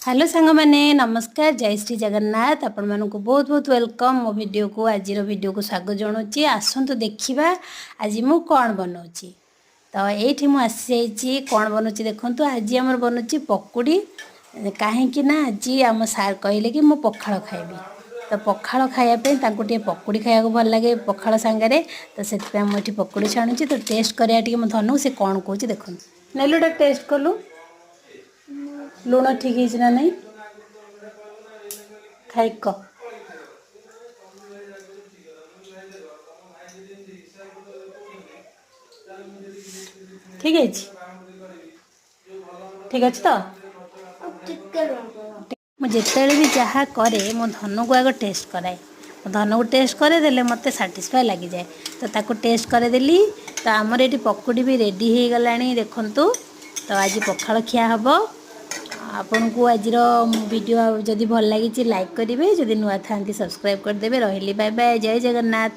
Hello ସାଙ୍ଗମାନେ, ନମସ୍କାର, ଜୟ ଶ୍ରୀ ଜଗନ୍ନାଥ। ଆପଣମାନଙ୍କୁ ବହୁତ ବହୁତ welcome. ମୋ ଭିଡ଼ିଓକୁ, ଆଜିର ଭିଡ଼ିଓକୁ ସ୍ୱାଗତ ଜଣାଉଛି। ଆସନ୍ତୁ ଦେଖିବା ଆଜି ମୁଁ କ'ଣ ବନାଉଛି। ତ ଏଇଠି ମୁଁ ଆସିଯାଇଛି, କ'ଣ ବନାଉଛି ଦେଖନ୍ତୁ। ଆଜି ଆମର ବନୁଛି ପକୁଡ଼ି। କାହିଁକି ନା ଆଜି ଆମ ସାର୍ କହିଲେ କି ମୁଁ ପଖାଳ ଖାଇବି। ତ ପଖାଳ ଖାଇବା ପାଇଁ ତାଙ୍କୁ ଟିକେ ପକୁଡ଼ି ଖାଇବାକୁ ଭଲ ଲାଗେ ପଖାଳ ସାଙ୍ଗରେ। ତ ସେଥିପାଇଁ ମୁଁ ଏଠି ପକୁଡ଼ି ଛାଣୁଛି। ତ ଟେଷ୍ଟ କରିବା ଟିକେ ମୋ ଧନକୁ, ସେ କ'ଣ କହୁଛି ଦେଖନ୍ତୁ। ନେଲୁ, ଏଟା ଟେଷ୍ଟ କଲୁ, ଲୁଣ ଠିକ୍ ହେଇଛି ନା ନାହିଁ, ଖାଇକି କହ। ଠିକ୍ ହେଇଛି? ଠିକ୍ ଅଛି ତ? ଟିକେ ଲୁଣ। ମୁଁ ଯେତେବେଳେ ବି ଯାହା କରେ, ମୋ ଧନକୁ ଆଗ ଟେଷ୍ଟ କରାଏ। ମୋ ଧନକୁ ଟେଷ୍ଟ କରେଇଦେଲେ ମୋତେ ସାଟିସ୍ଫାଏ ଲାଗିଯାଏ। ତ ତାକୁ ଟେଷ୍ଟ କରେଇଦେଲି। ତ ଆମର ଏଠି ପକୁଡ଼ି ବି ରେଡ଼ି ହେଇଗଲାଣି ଦେଖନ୍ତୁ। ତ ଆଜି ପଖାଳ ଖିଆ ହେବ। ଆପଣଙ୍କୁ ଆଜିର ଭିଡ଼ିଓ ଯଦି ଭଲ ଲାଗିଛି, ଲାଇକ୍ କରିବେ। ଯଦି ନୂଆ ଥାଆନ୍ତି, ସବସ୍କ୍ରାଇବ୍ କରିଦେବେ। ରହିଲି, ବାଏ ବାଏ, ଜୟ ଜଗନ୍ନାଥ।